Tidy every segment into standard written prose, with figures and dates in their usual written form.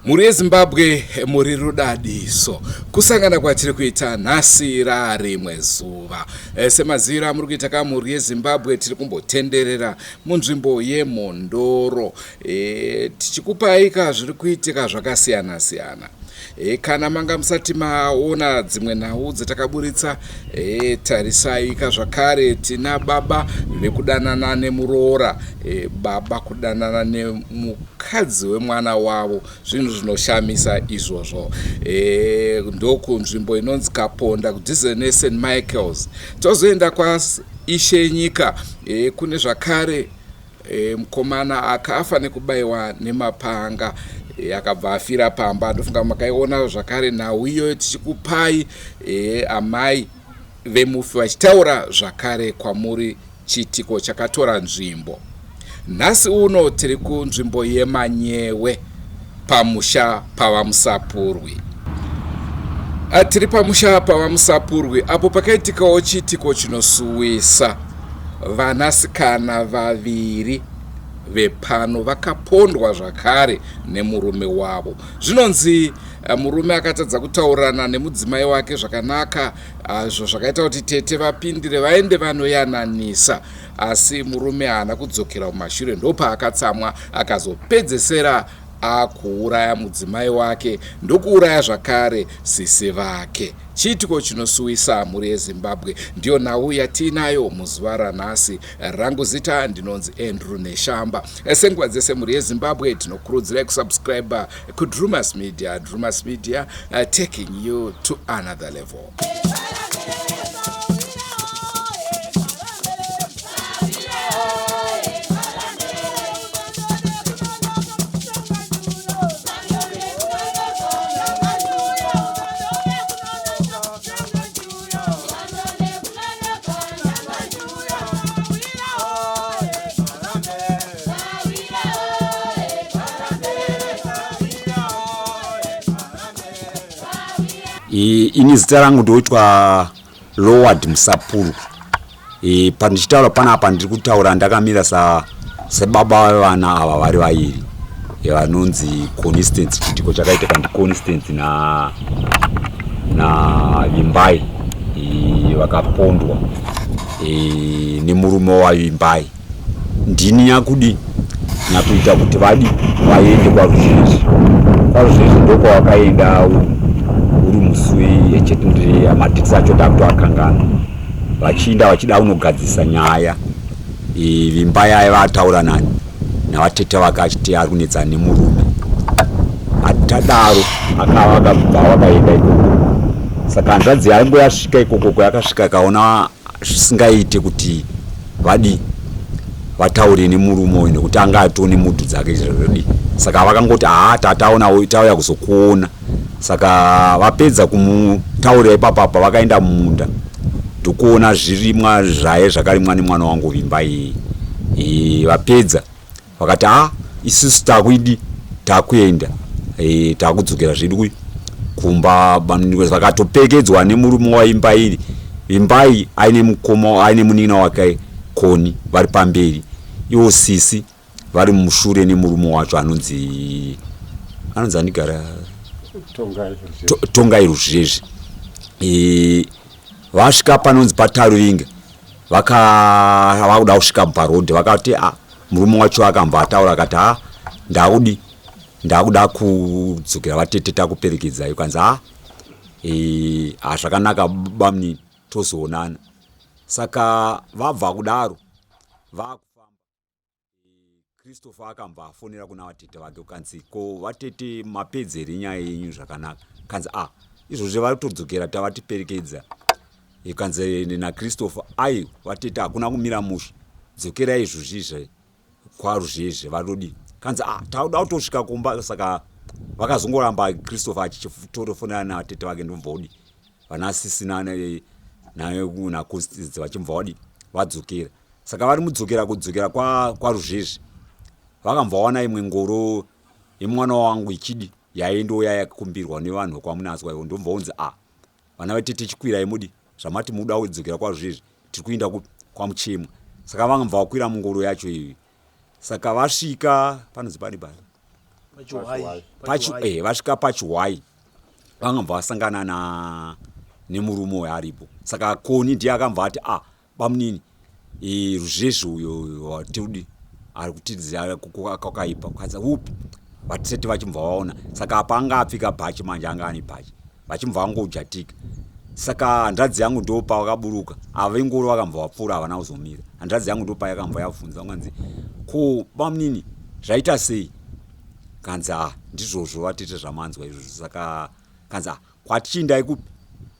Mhuri yeZimbabwe muri rudadiso kusangana kwatiri kuita nhasi rarimwe zuva. Eh, semaziviro amuri kuita ka mhuri yeZimbabwe tiri kumbotenderera munzvimbo yeMhondoro e, tichikupai ka zviri kuitika zvakasiyana siyana. E, kana manga musati maona dzimwe nhau dzatakaburitsa e, tarisai ka zvakare tina baba vekudanana nemuroora e, baba kudanana nemukadzi wemwana wavo zvinhu zvinoshamisa izvozvo e, ndokunzvimbo inonzi Kaponda kudhize neSt Michaels tozoenda kwaIshe Nyika e, kune zvakare E, mukomana akafa nekubaiwa nemapanga e, akabva afira pamba. Ndofunga makaiona zvakare nhau iyoyo tichikupai e, amai vemufi vachitaura zvakare kwamuri chiitiko chakatora nzvimbo. Nhasi uno tiri kunzvimbo yeManyewe pamusha paVaMusapurwi. Tiri pamusha paVaMusapurwi apo pakaitikawo chiitiko chinosuwisa. Vanasikana vaviri vepano vakapondwa zvakare nemurume wavo. Zvinonzi eh, murume akatadza kutaurirana nemudzimai wake zvakanaka ah, izvo zvakaita kuti tete vapindire vaende vanoyananisa, asi murume haana kudzokera kumashure ndopaakatsamwa akazopedzesera akuuraya mudzimai wake ndokuuraya zvakare sisi vake. Chiitiko chinosuwisa mhuri yeZimbabwe ndiyo nhau yatiinayo muzuva ranhasi. Rangu zita ndinonzi Andrew Neshamba. Senguva dzese mhuri yeZimbabwe tinokurudzirai kusubscribe kuDrumas Media. Drumas Media uh, taking you to another level. Ini zita rangu ndoitwa Loward Musapuru. E, pandichitaura panapa ndiri kutaura ndakamira sa sebaba vevana ava vari vairi e, vanonzi Constance. Chiitiko chakaitika ndiConstance na na Vimbai e, vakapondwa e, nemurume waVimbai. Ndini nyakudi nyakuita kuti vadi vaende kwaruzhinji kwaruzhinji ndokwavakaenda uri musi wechetindiri matikisi acho takutoakangana vachiinda vachida kunogadzisa nyaya e, vimbai aiva ataura nani navatete vake achiti ari kunetsana nemurume atadaro akava akabva vakaenda ikoko saka hanzvadzi yaingo yasvika ikokoko yakasvika ikaona zvisingaite kuti vadii vataure nemurume uyu nekuti anga atone mudhu dzake zvodii saka vakangoti haa tataona tauya kuzokuona saka vapedza kumutaurira ipapapa vakaenda mumunda ndokuona zvirimwa zvaye zvakarimwa nemwana wangu vimba iyi vapedza Vakati haa isusu takuidi takuenda e, takudzokera zvedu kumba. Vakatopekedzwa nemurume waimba iri Vimbai aine mukoma aine munin'ina wake Koni vari pamberi iwo sisi vari mushure nemurume wacho anonzi anonzi anigara Tongai Ruzvezve e, vasvika panonzi paTaruvinga vaka vakuda kusvika paroad vakati ah, Murume wacho akambva ataura akati ha ndakudi ndakuda kudzokera vatete takuperekedzai ukanzi ha e, ha zvakanaka bamnini tozoonana saka vabva kudaro vakufamba e, Christopher akambva afonera kuna vatete vake ukanzi ko vatete mapedza here nyaya yenyu zvakanaka kanzi a ah, izvozvi vari kutodzokera tavatiperekedza Ikanzi naChristopher, aiwa vatete hakuna kumira mushe, dzokerai izvozvizve kwaruzhezhe vanodii? Kanzi ah, tauda kutosvika kumba. Saka vakazongoramba Christopher achitofonera natete vake ndobva odi vana sisi naConstance vachibva odi vadzokera. Saka vari mudzokera kudzokera kwaruzhezhe vakambva wana imwe ngoro yemwana wangu ichidi yaindoya yakumbirwa nevanhu vekwaMunatswa ivo ndobva onzi ah Vana vatete chikwirai mudi zvamati muda kudzokera kwazvo izvi tiri kuinda kupi kwaMuchemwa. Saka vanga bva vakwira mungoro yacho iyoyo. Saka vasvika panonzi pani paya? Eh, vasvika pachihwai vangabva vasangana na nemurume uyo aripo. Saka Koni ndiye akambva ati, ah, bamunini, eh, ruzvezve uyo watudi ari kutidzira kwakaipa. Kanzi upi? Vatisati vachibva vaona. Saka apa anga apfeka bhachi manje, anga ane bhachi, vachibva vangojatika. Saka hanzvadzi yangu ndopa vakaburuka, ava vengoro vakambva vapfuura, havana kuzomira. Hanzvadzi yangu ndopa yakambva yabvunza, kanzi ko bamunini zvaita sei? Kanzi ah, ndizvozvo vatete zvamanzwa izvozvo. Saka kanzi ah, kwatichiindai kupi?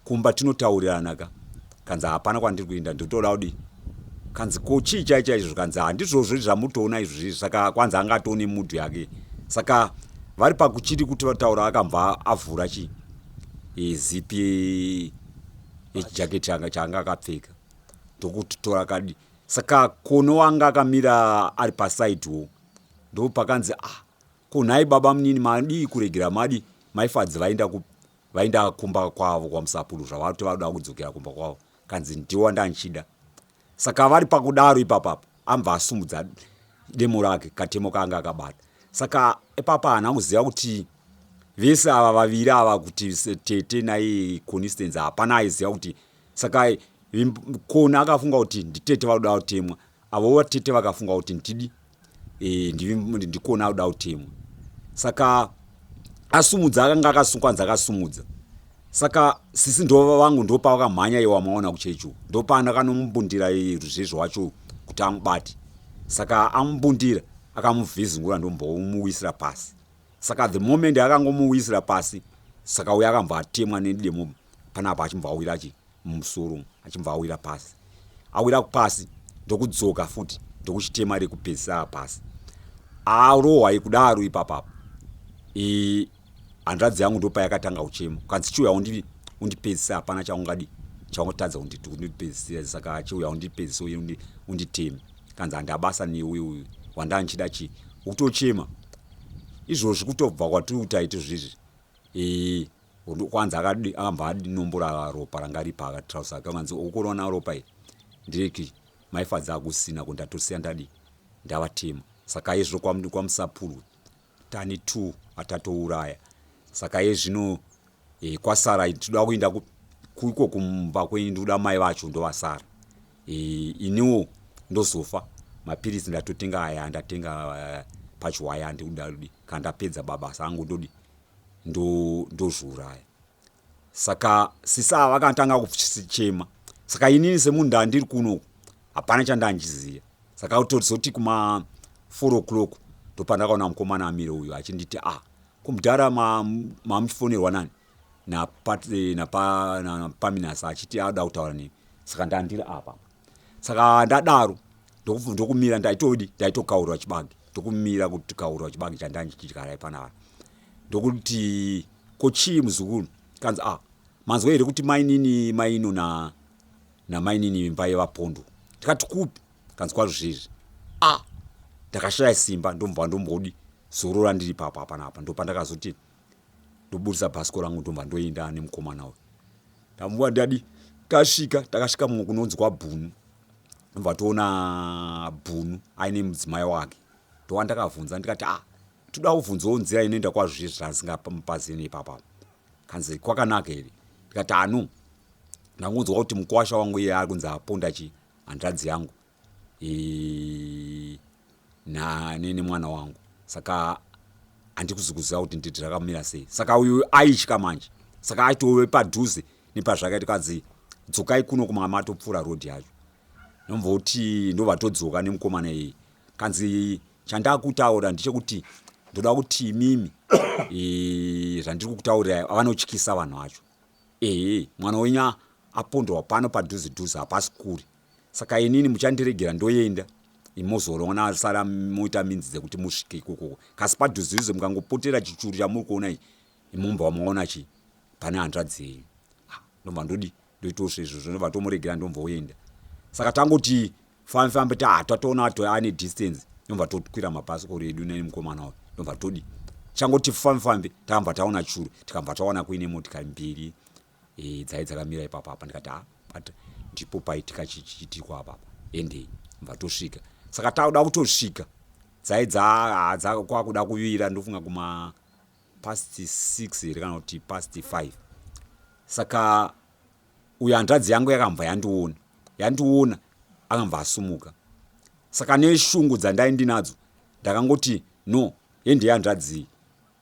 Kumba tinotaurirana ka. Kanzi hapana kwandiri kuinda, ndinotoda kudii? Kanzi ko chii chai chaizvo? Kanzi handizvozvo zvamutoona izvozvi. Saka kwanzi anga atone mudhu yake. Saka vari pakuchiri kuti vataura, akambva avhura chi e, zipi yechijaketi chaanga akapfeka, ndokutora kadi. Saka kono wanga akamira ari pasaidiwo, ndopakanzi ah, ko nhai baba munini, madii kuregera madi maifadzi vaenda ku vaenda kumba kwavo kwaMusapulu, zvavati vakuda kudzokera kumba kwavo? Kanzi ndiwo ndandichida. Saka vari pakudaro ipapapa, ambva asumudza demo rake, katemo kaanga akabata. Saka ipapa haana kuziva kuti vese ava vaviri ava, kuti tete nai Constance, hapana aiziva kuti. Saka Kona akafunga kuti nditete vakuda kutemwa, avo vatete vakafunga kuti ndidi e, ndikona akuda kutemwa. Saka asumudza, akanga akasungwanza akasumudza. Saka sisi ndo vangu ndopavakamhanya iwo amaona kuchechi uku, ndopandakanomumbundira ruzvezvo wacho kuti amubate. Saka amumbundira, akamuvhizungura, ndombomuwisira pasi. Saka the moment akangomuwisira pasi, saka uyo akambva atemwa nedemo panapa, achimbva awira chi mumusoro, achimbva awira pasi. Awira pasi, ndokudzoka futi, ndokuchitema rekupedzisa pasi. Arohwa kudaro ipapapa, hanzvadzi yangu ndopayakatanga kuchema, kanzi chiuya undipedzisa, hapana chaungadi chaungatadza kundipedzisira, saka chiuya undipedzise uye unditeme. Kanzi handabasa newe, uyu wandanchida chi ukutochema izvozvi, kutobva kwatiri kuti aite zvezvi. Kwanzi akambva adinombora ropa ranga ripa akatrausa, kanzi ukuona ropa iri ndireki maifadzi akusina ko, ndatosiya ndadi ndavatema. Saka izvo kwaMusapurwe tani 2 atatouraya. Saka iye zvino e, kwasara tinoda kuenda kuiko kumba kwenyu, ndikuda mai vacho ndovasara. E, iniwo ndozofa, mapiritsi ndatotenga aya, ndatenga pachiwaya, ndikuda kana ndapedza babasa angu ndodi ndozviuraya. Saka sisi ava vakatanga kuchema. Saka inini semunhu ndandiri kunoku, hapana chandandichiziva. Saka kutozoti kuma 4 o'clock ndopandakaona mukomana amire uyu achinditi, ah, kumudhara mamuchifonerwa nani naPaminasi achiti ada kutaura neni. Saka ndandiri apa, saka ndadaro ndokumira, ndaitodi ndaitokaurwa chibage, ndokumira kuti chibage chandandichidyara panapa, ndokuti ko chii muzukuru? Kanzi ah, manzwa here kuti mainini maino na namainini imba yevapondo? Tikati kupi? Kanzi kwazvo zvezvi. Ah, ndakashaya simba, ndombva ndombodi zorora ndiri papa panapa. Ndopandakazoti ndoburisa bhasikoro rangu, ndombva ndoenda nemukomana uyu. Ndamuva ndadi tasvika, takasvika mumwe kunonzi kwaBhunu, ndobva toona Bhunu aine mudzimai wake. Ndowandakavhunza, ndikati ah, toda kuvhunzawo nzira inoenda kwazvo zvezvi zvandisingapazivi neipapa. Kanzi kwakanaka here? Ndikati ano ndangonzwa kuti mukwasha wangu iye ari kunzi aponda chi hanzvadzi yangu e, nemwana wangu, saka handikuzi kuziva kuti nditi rakamira sei. Saka uyu aitya manje, saka aitove padhuze nepazvakaita. Kanzi dzokai kuno kumanga matopfuura rodhi yacho. Ndomvoti ndobva todzoka nemukomana iyeye. Kanzi chandakutaura ndechekuti ndoda kuti imimi e, zvandiri kukutaurirai, vanotyisa vanhu vacho. Ehe, mwana wenyu apondwa pano padhuze dhuze, hapasi kure. Saka inini muchandiregera ndoenda, mozoona sara moita minzi dzekuti musvike ikokoko, kasi padhuze dhuze mukangopotera chichuru chamuri kuona ichi, mumba wamaona chi pane hanzvadzi yenyu. Ah, ndobva ndodi ndoitosve izvozvo, ndobva tomuregera, ndomva oenda. Saka tangoti fambe fambe, tatoona to ane distance, ndobva tokwira mabhasikoro edu nemukomana uyu, ndobva todi changoti fambe fambe, takambva taona churu, tikabva taona kuine motikari mbiri e, dzai dzakamira ipapo apa. Ndikati ah, but ndipo paitika chiitiko apapa, endei. Mbva tosvika. Saka takuda kutosvika. Dzai dza kwakuda kuvira ndofunga kuma past 6 here kana kuti past 5. Saka uyo hanzvadzi yangu yakambva yandiona yandiona akambva asumuka. Saka neshungu dzandai ndinadzo ndakangoti no hende yehanzvadzi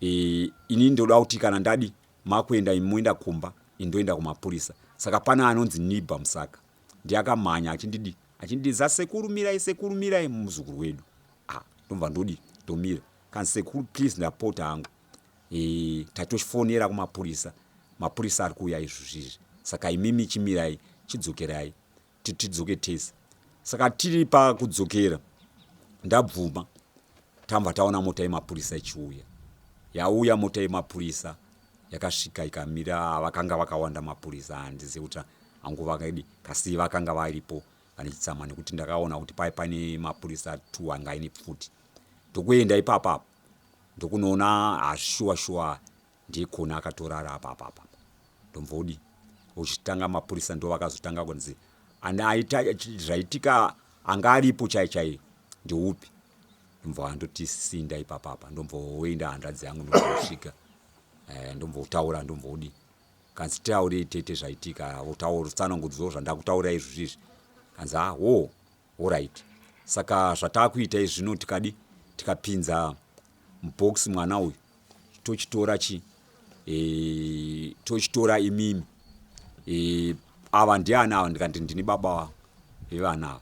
iyi e, ini ndoda kuti kana ndadi makuenda imi moenda kumba ini ndoenda kumapurisa. Saka pane anonzi Nibha Musaka ndiye akamhanya achindidi achindidza sekuru mirai sekuru mirai muzukuru wedu. Ah, ndobva ndodi ndomira kanzi sekuru please ndapota hangu e, tatofonera kumapurisa mapurisa ari kuuya izvozvizvi saka imimi chimirai chidzokerai tidzoke tese saka tiri pakudzokera ndabvuma tambva taona mota yemapurisa ichiuya yauya mota yemapurisa yakasvika ikamira vakanga vakawanda mapurisa handizive kuti hangu vakadi kasi vakanga varipo vane chitsama nekuti ndakaona kuti pai pane mapurisa two anga aine pfuti ndokuenda ipapa apo ndokunoona hazvishuwa shuwa ndiye khona akatorara apa apa apa ndomvodi uchitanga mapurisa ndo vakazotanga kunzi ane aita zvaitika anga aripo chai chai ndeupi ndomva wandotisinda ipapa apa ndomva woenda hanzvadzi yangu ndombosvika eh, ndombotaura ndomvodi kanzi taurei tete zvaitika votaura tsanangudzo zvandakutaura izvozvi izvi kanzi ah wo Horait saka zvatakuita izvino tikadi tikapinza mubox mwana uyu tochitora chi e, tochitora imimi e, ava ndiani ava ndikati ndini baba vevana ava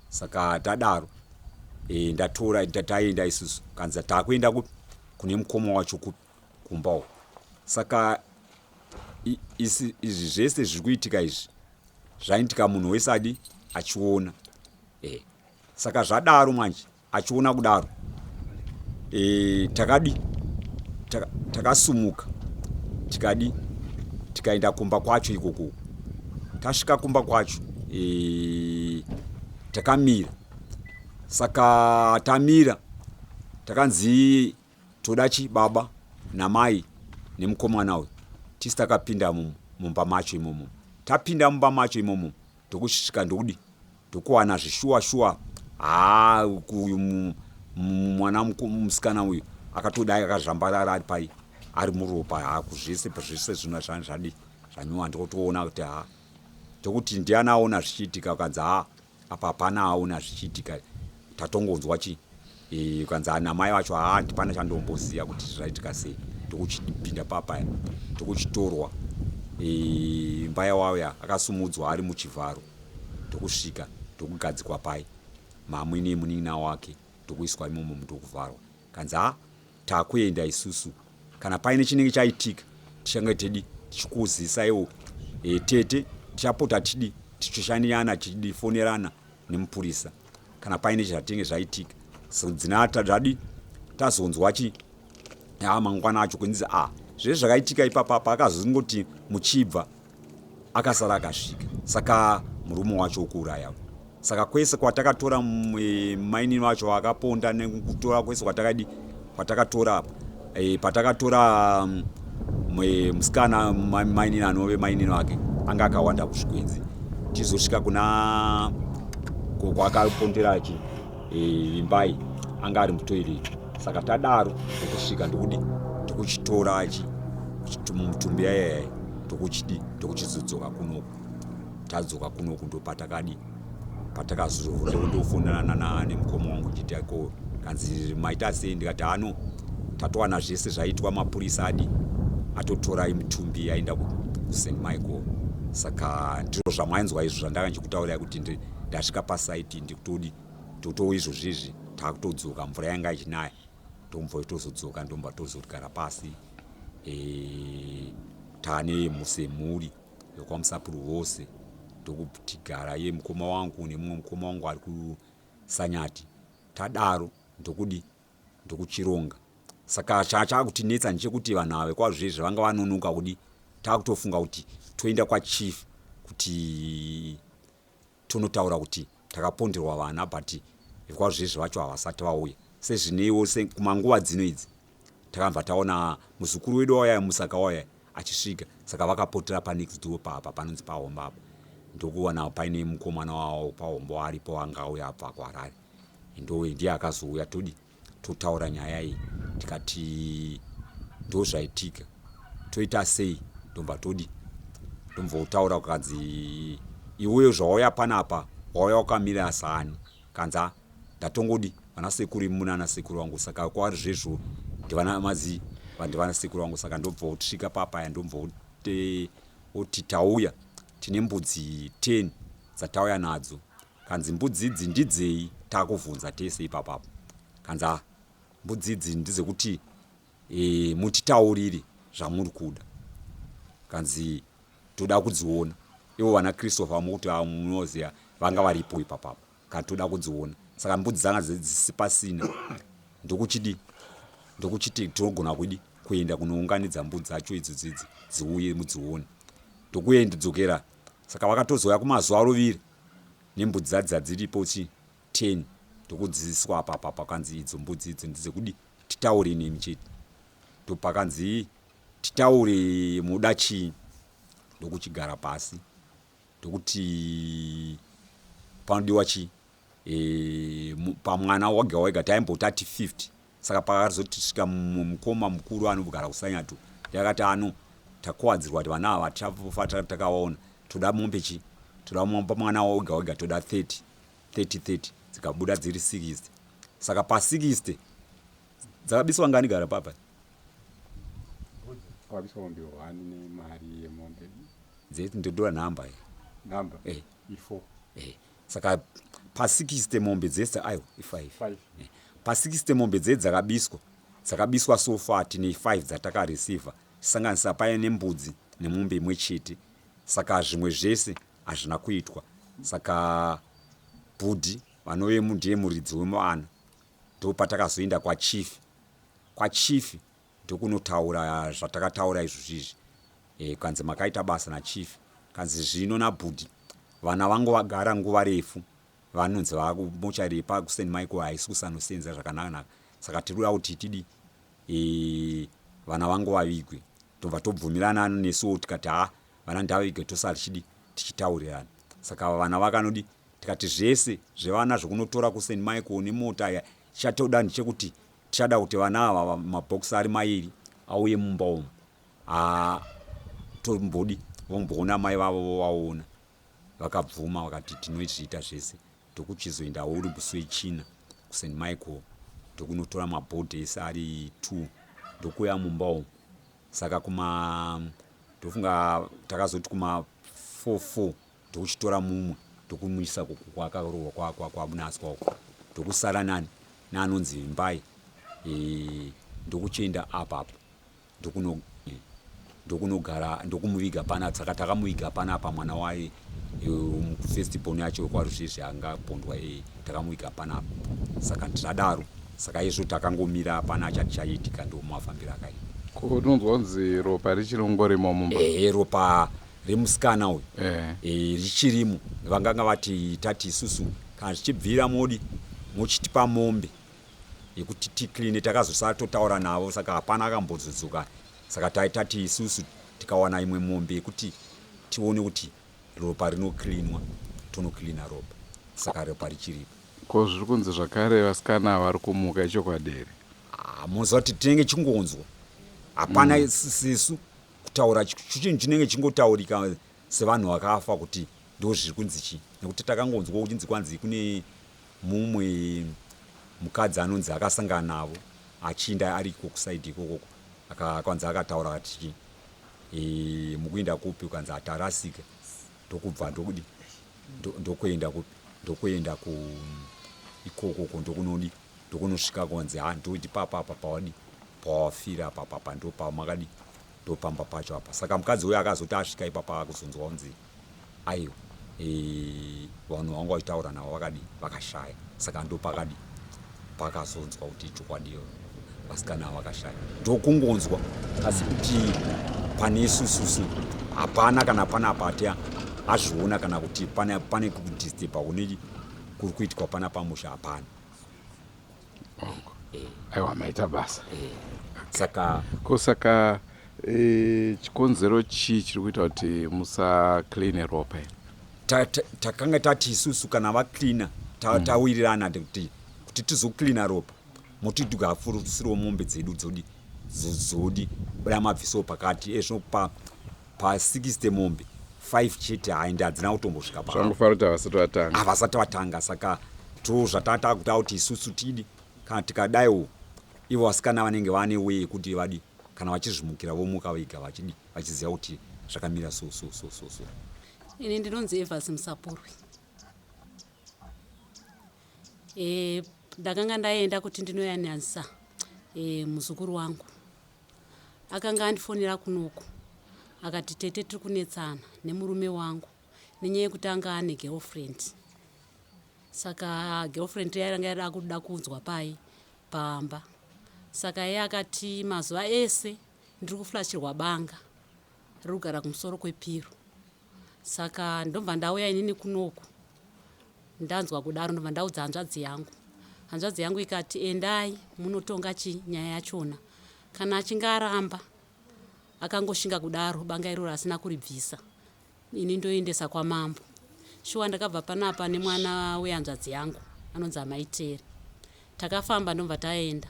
saka tadaro e, ndatora taenda isusu kanzi takuenda kupi kune mukoma wacho kupi kumba uko saka izvi zvese zviri kuitika izvi zvaitika munhu wese adi achiona e. Saka zvadaro manje achiona kudaro e, takadi takasumuka taka tikadi tikaenda kumba kwacho ikoko tasvika kumba kwacho e, takamira saka tamira takanzi Toda chi baba namai nemukomana uyu tisi takapinda mumba macho imomo. Tapinda mumba macho imomo ndokusvika ndokudi ndokuwana zvishuwa shuwa haa uyu mwana musikana uyu akatodai akazvambarara ari pai ari muropa haa kuzvese zvese zvino zvadi zvanyuwa ndokutoona kuti haa ndokuti ndiani aona zvichiitika ukanzi haa Apa hapana aona zvichiitika tatongonzwa chi eh, ukanzi ana mai vacho haa ndipana chandomboziva kuti zvaitika sei ndokuchipinda papa ndokuchitorwa eh, mbaya wauya akasumudzwa ari muchivharo ndokusvika ndokugadzikwa pai mamwene munin'ina wake ndokuiswa imomo ndokuvharwa kanzi ha Takuenda isusu kana paine chinenge chaitika tichange tedi tichikuzisaiwo e, tete tichapota tidi tichishaniyana tichifonerana nemupurisa kana paine zvatinge zvaitika so dzina tadi tazonzwa chi ya mangwana acho kunzi a zvese zvakaitika ipapa apa akazongoti muchibva akasara akasvika saka murume wacho ukuuraya saka kwese kwatakatora e, mainini vacho vakaponda nekutora kwese kwatakadi kwatakatora apa e, patakatora mm, e, musikana mainini anove mainini vake anga akawanda kuzvikwenzi tizosvika kuna kwakapondera chi vimbai anga ari mutoilet saka tadaro ndokusvika ndokudi ndokuchitora chi mutumbi yayaya ndokuchidi ndokuchizodzoka kunoku tadzoka kunoku ndopatakadi patakazofonanana nemukoma wangu chiti ko kanzi maita sei ndikati hano tatowana zvese zvaitwa mapurisa adi atotorai mutumbi yaenda kuSt Michael saka ndizvo zvamainzwa izvo zvandanga ndichikutaurirai kuti ndasvika pasaiti ndikutodi toto izvozvizvi takutodzoka mvura yanga ichinaya ndomva tozodzoka ndomba tozogara pasi e, tane musemhuri yekwamusapuro vose ndokutigara iye mukoma wangu nemumwe mukoma wangu ari kusanyati tadaro ndokudi ndokuchironga saka chachakutinetsa ndechekuti vanhu ava vekwazvezve vanga vanonoka kudi takutofunga kuti toenda kwachief kuti tonotaura kuti takaponderwa vana but vekwazvezve vacho havasati vauya sezvineiwo kumanguva dzino idzi takabva taona muzukuru wedu wauya musaka wauya achisvika saka vakapotera panext door papa panonzi pahomba apa ndokuwana paine mukomana wavo pahombo aripo anga auya abva kuharare ndowe ndiye akazouya todi Totaura nyaya iyi, tikati ndozvaitika, toita sei? Ndobva todi ndomva kutaura, kukanzi iweyo zvauya panapa wauya wakamira sani? Kanzi a ndatongodi vana sekuru imuna ana sekuru vangu, saka kwari zvezvo ndivana mazi vandivana sekuru vangu. Saka ndobva kusvika papaya, ndobva oti tauya tine mbudzi 10 dzatauya nadzo. Kanzi mbudzi idzi ndidzei? Takuvhunza tese ipapapo. Kanzi a mbudzi idzi ndedzekuti mutitaurire zvamuri kuda. Kanzi toda kudziona. Ivo vana Christopher mukuti munoziva vanga varipo ipapapo. Kanzi toda kudziona. Saka mbudzi dzanga dzisi pasina, ndokuchidi ndokuchiti tinogona kudi kuenda kunounganidza mbudzi dzacho idzo dzidzi dziuye mudzione, ndokuenda dzokera. Saka vakatozouya kumazuva ruviri nembudzi dzadzi dziripo chi 10, ndokudziiswa apa apa. Pakanzi idzo mbudzi idzo ndedzekudi titaure nemi chete. Ndopakanzi titaure muda chii? Ndokuchigara pasi, ndokuti panodiwa chii pamwana wega wega. Taimbotati 50. Saka pakazoti mukoma mukuru anogara kuSanyato ndakati ano takuwadzirwa kuti vana ava tichafa takavaona, toda mombe chi toda mwana wega wega toda 30 30 30, dzikabuda dziri 60. Saka pa60 dzakabiswa ngani? Gara papa. Wakabiswa mombe 1 nemari yemombe. Dzeti ndodora nhamba. Nhamba i4. Saka pa60 mombe dzese, aiwa, i5. Pa60 mombe dzedzi dzakabiswa so far tine 5 dzatakareceiva, tisanganisa paye nembudzi nemombe imwe chete. Saka zvimwe zvese hazvina kuitwa. Saka bhudhi vanove ndiye muridzi wemwana, ndopatakazoenda kwachief. Kwachief ndokunotaura zvatakataura izvozvizvi. Kanzi makaita basa nachief. Kanzi zvino nabhudhi vana vangu vagara nguva refu, vanonzi vakumochari pakuSt Michael haisi kusanosenza zvakanaka. Saka tiri kuda kuti tidi vana vangu vavigwe. Tobva tobvumirana nesuwo, tikati ha vana ndavigwe, tosara tichidi tichitaurirana. Saka vana vakanodi tikati zvese zvevana zvekunotora kuSt Michael nemota ya chatoda ndechekuti tichada kuti vana ava mabhokisi ari mairi auye mumba umu, tombodi vomboona mai vavo, vovaona. Vakabvuma, vakati tinozviita zvese. Ndokuchizoenda uri musi wechina kuSt Michael, ndokunotora mabhodhi ese ari two, ndokuuya mumba umu. Saka kuma ndofunga takazoti kuma 4 4 ndokuchitora mumwe, ndokumuisa kwakarohwa kwamunatswa uko, ndokusara nani naanonzi Vimbai. Ndokuchienda apapo, ndokunogara, ndokumuviga pana. Saka takamuviga panapa mwana waye, first born yacho wekwaruzvezvi angapondwa, takamuviga panapa. Saka ndinadaro. Saka izvo takangomira, hapana chati chaiitika, ndomafambiro akaita. Kunonzwa kunzi ropa richirongorimo mumba. Ehe, ropa remusikana uyu richirimo. Vanganga vati tati isusu kana zvichibvira modi mochitipa mombe yekuti ticleane. Takazosara totaura navo, saka hapana akambozodzoka. Saka taitati isusu tikawana imwe mombe yekuti tione kuti ropa rinocleanwa, tonocleana ropa. Saka ropa richiripo. Ko zviri kunzi zvakare vasikana vari kumuka, ichokwadi here? Ah, munoziva kuti tinenge chingonzwa, hapana sesu kutaura chinhu chinenge chingotaurika sevanhu vakafa kuti ndo zviri kunzi chii, nekuti takangonzwa kuchinzi kwanzi kune mumwe mukadzi anonzi akasangana navo achiinda ariko kusaidi ikokoko, kwanzi akataura akati chii, mukuinda kupi? Ukanzi atarasika, ndokubva ndokudi ndokuenda kupi, ndokuenda ku ikokoko, ndokunodi ndokunosvika kwanzi ha ndoti papa apa pawadi pawafira apa papa ndopamakadi ndopamba pacho apa. Saka mukadzi uyo akazoti asvika ipapa akuzonzwa kunzi aiwa, vanhu vanga vachitaura navo vakadi vakashaya. Saka ndopakadi pakazonzwa kuti chokwadi vasikana vakashaya, ndokungonzwa, asi kuti pane isususu hapana kana panapa ati azviona kana kuti pane kudisturba kune kuri kuitwa pana pamusha, hapana. Aiwa, maita basa. Saka Ko saka chikonzero chii chiri kuita kuti musacleane ropa iri? Takanga tati isusu kana vacleana tawirirana kuti tizocleana ropa. Motidugafurusirawo mombe dzedu dzodi dzodi buda mabvisawo pakati ezvino pa pa 60 mombe 5 chete haindi hadzina kutombosvika pa Zvangofara kuti havasati vatanga. Havasati vatanga, saka to zvatata kuda kuti isusu tidi kana tikadaiwo ivo vasikana vanenge vane way yekuti vadi kana vachizvimukira vomuka vega vachidi vachiziva kuti zvakamira so so so so so. Ini ndinonzi Evas Musapurwi. E, ndakanga ndaenda kuti ndinoyananisa e, muzukuru wangu akanga andifonera kunoku akati tete tiri kunetsana nemurume wangu nenyaya yekuti anga ane girlfriend saka girlfriend yanga yada kuda kunzwa pai pamba saka iye akati mazuva ese ndiri kuflashirwa banga riri kugara kumusoro kwepiro saka ndobva ndauya inini kunoku ndanzwa kudaro ndobva ndaudza hanzvadzi yangu hanzvadzi yangu ikati endai munotonga chi nyaya yachona kana achinge aramba akangoshinga kudaro banga iroro asina kuribvisa ini ndoendesa kwamambo shuwa ndakabva panapa nemwana wehanzvadzi yangu anonzi amaitere Takafamba ndobva taenda.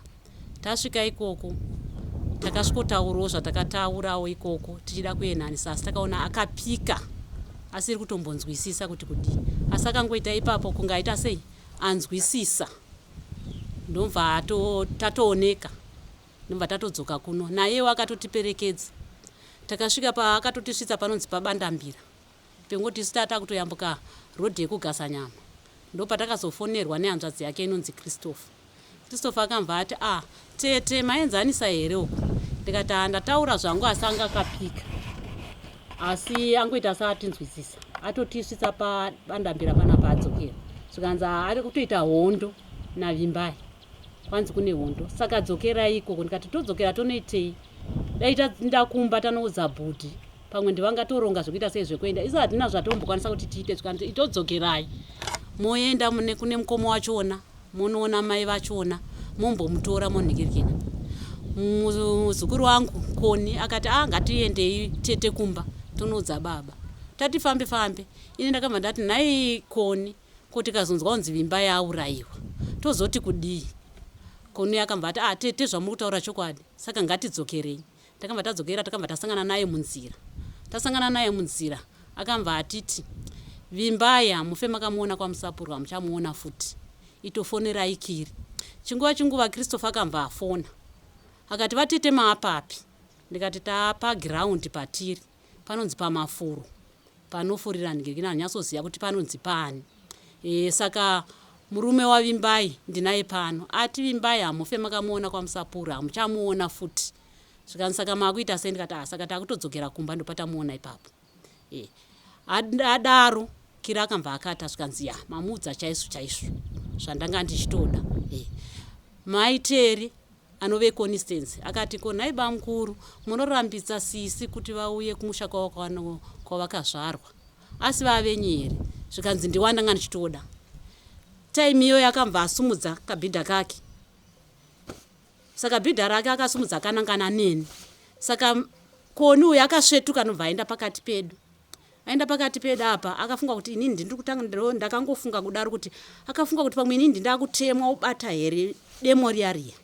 Tasvika ikoko takasvikotaurawo zvatakataurawo ikoko tichida kuenhanisa asi takaona akapika asiri kutombonzwisisa kuti kudii asi akangoita ipapo kunge aita sei anzwisisa ndobva tatooneka ndobva tatodzoka kuno nayewo akatotiperekedza takasvika paakatotisvitsa panonzi pabandambira Pengoti isu tatakutoyambuka road yekugasa nyama ndopatakazofonerwa nehanzvadzi yake inonzi Christopher. Christopher akamva ati ah tete maenzanisa here uku ndikati ah ndataura zvangu asi anga akapika asi angoita saatinzwisisa atotisvitsa pabandambira panapa adzokera zvikanzi ah, ari kutoita hondo naVimbai kwanzi kune hondo saka dzokerai ikoko ndikati todzokera tonoitei dai taenda kumba tanoudza bhudhi pamwe ndivangatoronga zvekuita sei zvekuenda isu hatina zvatombokwanisa kuti tiite zvikanzi itodzokerai moenda mune kune mukoma wachona monoona mai vachona mombomutora monhikirikina muzukuru wangu koni akati a ah, ngatiendei tete kumba tonoudza baba tati fambe fambe ini ndakabva ndati nhai koni ko tikazonzwa kunzi vimba yaurayiwa tozoti kudii koni akambva ati ah tete zvamuri kutaura chokwadi saka ngatidzokerei Takabva tadzokera takabva tasangana naye munzira. Tasangana naye munzira akabva atiti Vimbai hamufe makamuona kwaMusapurwa hamuchamuona futi. Itofonerai Kiri. Chinguva chinguva Christopher akabva afona. Akati vatete maapapi? Ndikati taapaground patiri panonzi pamafuro panofurira ndikina handinyasoziva kuti panonzi paani. E, saka murume waVimbai ndinaye pano ati Vimbai hamufe makamuona kwaMusapura hamuchamuona futi zvikanzi saka maakuita sei ndikati ah saka takutodzokera kumba ndopatamuona ipapo e, adaro Kira akambva akata zvikanzi ya mamuudza chaizvo chaizvo zvandanga ndichitoda e. Mai Terry anove Constance akati ko nhai bamukuru munorambidza sisi kuti vauye kumusha kwavo kwavakazvarwa asi vavenyu here zvikanzi ndiwandanga ndichitoda time iyoyo akambva asumudza kabhidha kake saka bhidha rake akasumudza akanangana neni saka koni uyu akasvetuka anobva aenda pakati pedu aenda pakati pedu apa akafunga kuti inini ndiri kutanga ndakangofunga kudaro kuti akafunga kuti pamwe inini ndindakutemwa ubata here demo riya riya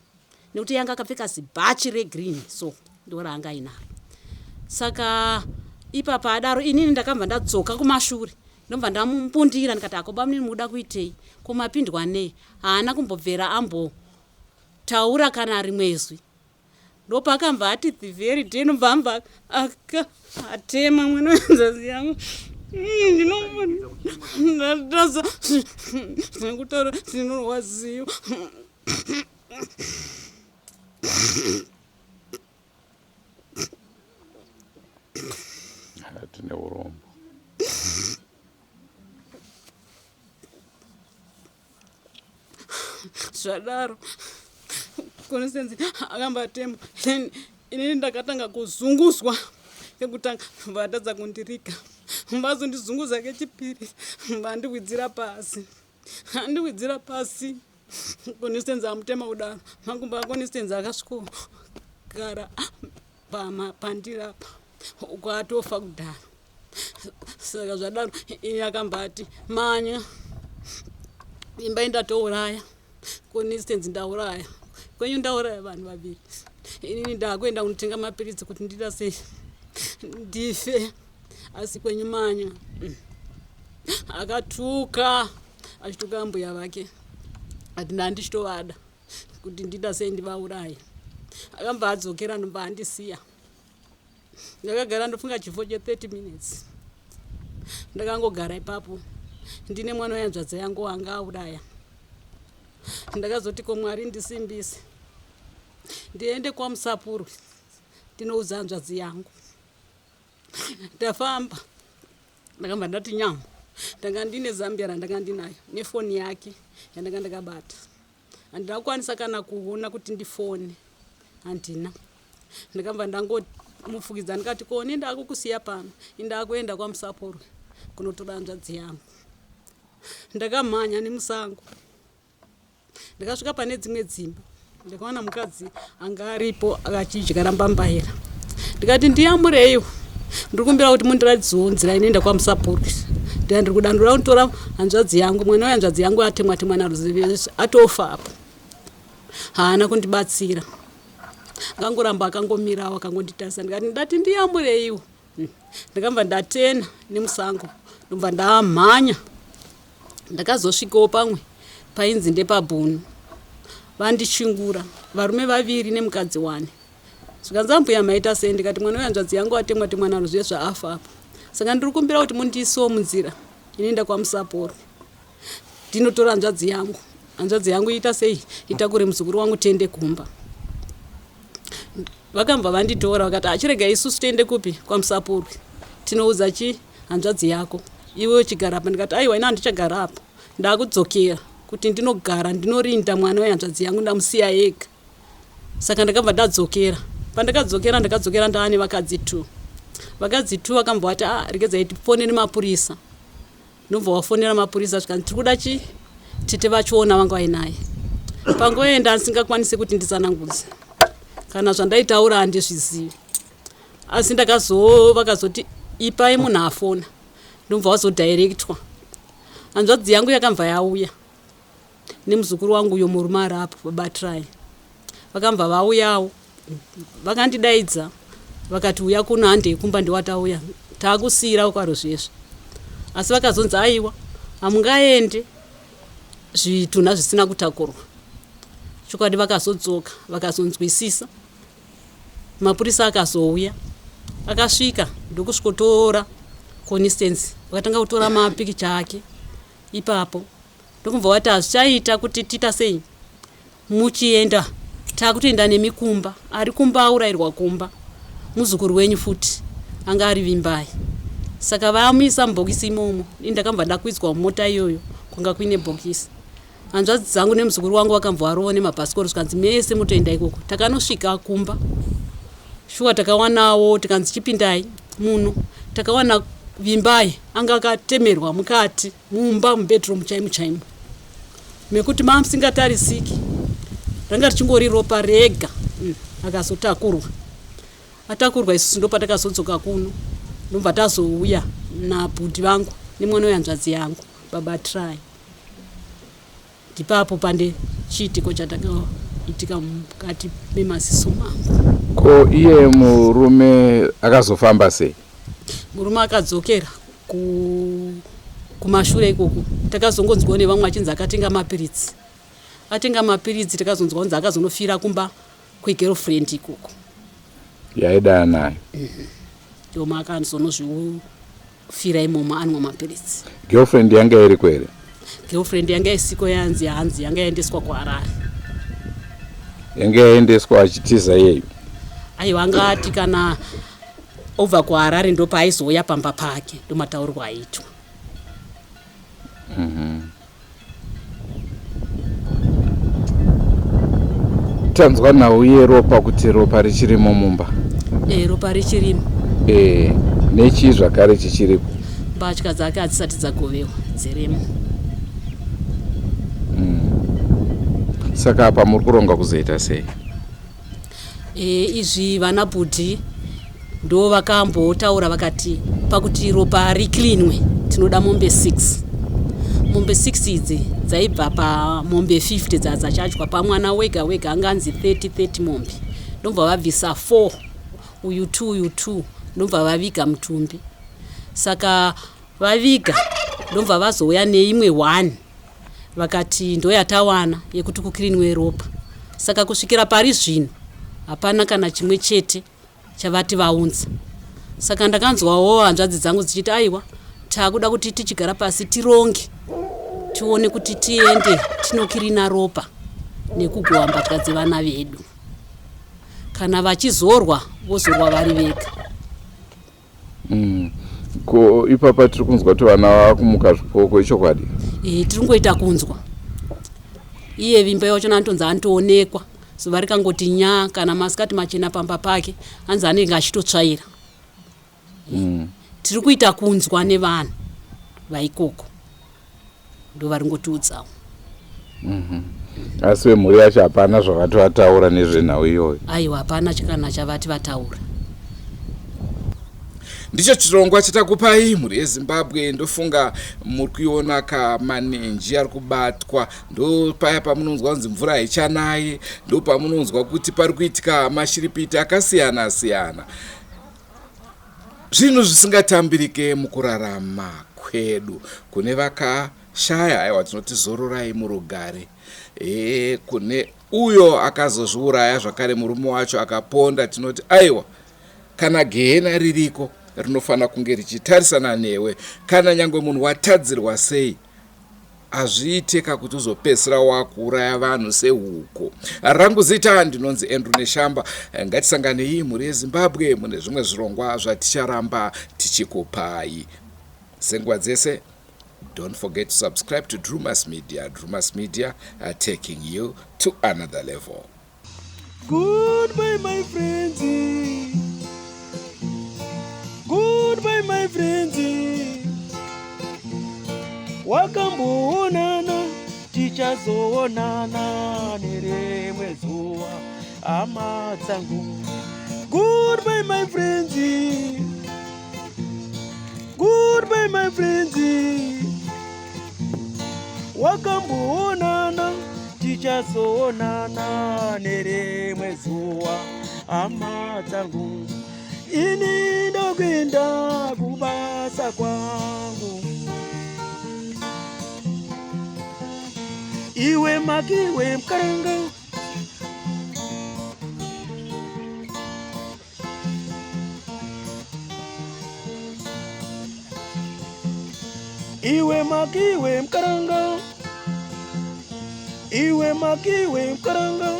nekuti yanga akapfeka zibhachi regreen so ndo raanga ainaro saka ipapa adaro inini ndakabva ndadzoka kumashure ndobva ndamumbundira ndikati ako bamunini mukuda kuitei ko mapindwa nei haana kumbobvera ambotaura kana rimwe zwi ndopakambva ati the very day nobva ambva aka atema mwana wenzasi yangu ndinotaza zvekutaura ndinorwadziwa Tine urombo. Zvadaro Constance akamba atema then inini ndakatanga kuzunguzwa kekutanga vatadza kundirika vazondizunguza kechipiri vandiwidzira pasi andiwidzira pasi Constance amutema kudaro makumbo aConstance akasvikogara pandiri apa uko atofa kudhara saka zvadaro ini akambati manya imba indatouraya Constance ndauraya Kwenyu ndauraya vanhu vaviri, inini ndakuenda kunotenga mapiritsi kuti ndiita sei ndife, asi kwenyu manya. Akatuka achituka mbuya vake, ati ndandichitovada kuti ndiita sei ndivauraye. Akambva adzokera ndobva andisiya. Ndakagara ndofunga chifo che 30 minutes, ndakangogara ipapo ndine mwana wehanzvadzi yangu wanga auraya. Ndakazoti, ko Mwari ndisimbise ndiende kwaMusapurwi ndinoudza hanzvadzi yangu. Ndafamba, ndakabva ndati nyama, ndanga ndine zambia randanga ndinayo nefoni yake yandanga ndakabata. Handina kukwanisa kana kuona kuti ndifone, handina. Ndakabva ndangomufukidza ndikati, koni ndakukusiya pano, indakuenda kwaMusapurwi kunotora hanzvadzi yangu. Ndakamhanya nemusango, ndakasvika pane dzimwe dzimba, ndakaona mukadzi anga aripo akachidyara mbambaira. Ndikati, ndiyamureiwo, ndiri kumbira kuti mundiratidzewo nzira inoenda kwaMusapurwi. Ndika ndiri kuda, ndoda kutora hanzvadzi yangu, mwana wehanzvadzi yangu atemwa temwa naruzivi atofa apo. Haana kundibatsira, akangoramba akangomirawo akangonditarisa. Ndikati, ndati ndiyamureiwo. Ndakabva ndatena nemusango, ndobva ndamhanya. Ndakazosvikawo pamwe painzi ndepabhunu, vandichingura varume vaviri nemukadzi wane. Zvikanzi, ambuya maita sei? Ndikati, mwana wehanzvadzi yangu atemwa temwa naruzive zvaafa apa, saka ndiri kumbira kuti mundiisewo munzira inoenda kwaMusaporo ndinotora hanzvadzi yangu. Hanzvadzi yangu ita sei, itakure muzukuru wangu tiende kumba. Vakambva vanditora vakati, achirega isusu tiende kupi, kwaMusapurwi, tinoudza chi hanzvadzi yako, iwe uchigara apa. Ndikati, aiwa, ina handichagara apa, ndakudzokera kuti ndinogara ndinorinda mwana wehanzvadzi yangu, ndamusiya ega. Saka ndakabva ndadzokera. Pandakadzokera, ndakadzokera ndaane vakadzi two. Vakadzi two vakambva vati, ah, regedzai tifonere mapurisa. Ndobva wafonera mapurisa, zvikanzi tiri kuda chi tete vachiona vanga vainaye. Panguva iyo ndandisingakwanisi kuti nditsanangudze, kana zvandaitaura handizvizivi, asi ndakazo vakazoti ipai munhu afona. Ndobva wazodhairektwa, hanzvadzi yangu yakambva yauya nemuzukuru wangu uyo murume ari apo, babatrai. Vakambva vauyawo, vakandidaidza vakati, uya kuno, handei kumba, ndiwatauya taakusiyira kwarozvezvo. Asi vakazonzi, aiwa, hamungaende zvitunha zvisina kutakurwa. Chokwadi vakazodzoka vakazonzwisisa. Mapurisa akazouya, akasvika ndokusvikotora Constance, vakatanga kutora mapikicha ake ipapo, ndokubva vati hazvichaita kuti tiita sei muchienda, taakutoenda nemi kumba, ari kumba aurayirwa kumba muzukuru wenyu futi anga ari Vimbai. Saka vamuisa mubhokisi imomo. Ini ndakambva ndakwidzwa mumota iyoyo kwanga kuine bhokisi. Hanzvadzi dzangu nemuzukuru wangu vakambva varovo nemabhasikoro, zvikanzi mese mutoenda ikoko. Takanosvika kumba, shuwa takawanawo, tikanzi chipindai muno. Takawana Vimbai anga akatemerwa mukati mumba, mubedroom chaimo chaimo, mekuti mamusingatarisiki, ranga richingori ropa rega. Akazotakurwa, atakurwa, isusu ndopatakazodzoka kuno, ndobva tazouya nabhudhi vangu nemwana wehanzvadzi yangu baba Try. Ndipapo pane chiitiko chatakaitika mukati memaziso mangu. Ko iye murume akazofamba sei? Murume akadzokera kumashure ikoko. Takazongonzwawo nevamwe achinzi akatenga mapiritsi. Atenga mapiritsi, takazonzwa kunzi akazonofira kumba kwegirlfriend ikoko. Yaidana nayo. Ndoma akazonozviufira imomo anwa mapiritsi. Girlfriend yanga iriko here? Girlfriend yanga isiko, yanzi hanzi yanga yaendeswa kuHarare. Yanga yaendeswa achitiza iyeyo? Aiwa, anga ati kana obva kuHarare ndopaaizouya pamba pake, ndomataurirwo aitwa. Tanzwa nhau yeropa, kuti ropa richirimo mumba. E, ropa richirimo. E, nechii zvakare chichiripo? Mbatya dzake hadzisati dzagovewa, dzirimo. Saka apa muri kuronga kuzoita sei? E, izvi vana bhudhi ndo vakambotaura vakati pakuti ropa riklinwe tinoda mombe 6. Mombe 6 idzi dzaibva pamombe 50 dzadzachachwa pamwana wega wega anga anzi 30 30 mombe ndobva vabvisa 4 uyu 2 uyu 2 ndobva vaviga mutumbi saka vaviga ndobva vazouya neimwe 1 vakati ndoyatawana yekuti kukirinwe ropa saka kusvikira pari zvino hapana kana chimwe chete chavati vaunza saka ndakanzwawo hanzvadzi dzangu dzichiti aiwa takuda kuti tichigara pasi tironge tione kuti tiende tinokirina ropa nekugowa mbatya dzevana vedu kana vachizorwa vozorwa vari vega mm. Ko ipapa tiri kunzwa kuti vana vakumuka zvipoko ichokwadi? E, tiri kungoita kunzwa iye vimba yachona anotonzi anotoonekwa zuva rikangoti nya kana masikati machena pamba pake hanzi anenge achitotsvaira mm. Tiri kuita kunzwa nevanhu vaikoko ndovari ngotiudzawo mm -hmm. Asi vemhuri yacho hapana zvavati vataura nezvenhau iyoyo? Aiwa, hapana kana chavati vataura. Ndicho chirongwa chatakupai mhuri yeZimbabwe. Ndofunga muri kuiona kamanenji ari kubatwa. Ndopaya pamunonzwa kunzi mvura haichanayi, ndopamunonzwa kuti pari kuitika mashiripiti akasiyana siyana, zvinhu zvisingatambirike mukurarama kwedu. Kune vakashaya, aiwa, tinoti zororai murugare. E, kune uyo akazozviuraya zvakare, murume wacho akaponda, tinoti aiwa, kana gehena ririko rinofanira kunge richitarisana newe. Kana nyange munhu watadzirwa sei, hazviiteka kuti uzopedzisira wakuuraya vanhu sehuku. Rangu zita ndinonzi Andrew Neshamba. Ngatisanganei mhuri yeZimbabwe mune zvimwe zvirongwa zvaticharamba tichikupai senguva dzese. Don't forget to subscribe to Drumas Media. Drumas Media, taking you to another level. Goodbye my friends. Goodbye my friends. Wakamboonana tichazoonana nerimwe zuva hama dzangu. Goodbye my friends. Goodbye my friends. Wakamboonana tichazoonana nerimwe zuva hama dzangu. Ini ndokuenda kubasa kwangu. Iwe makiwe mkaranga. Iwe makiwe mkaranga. Iwe makiwe mkaranga.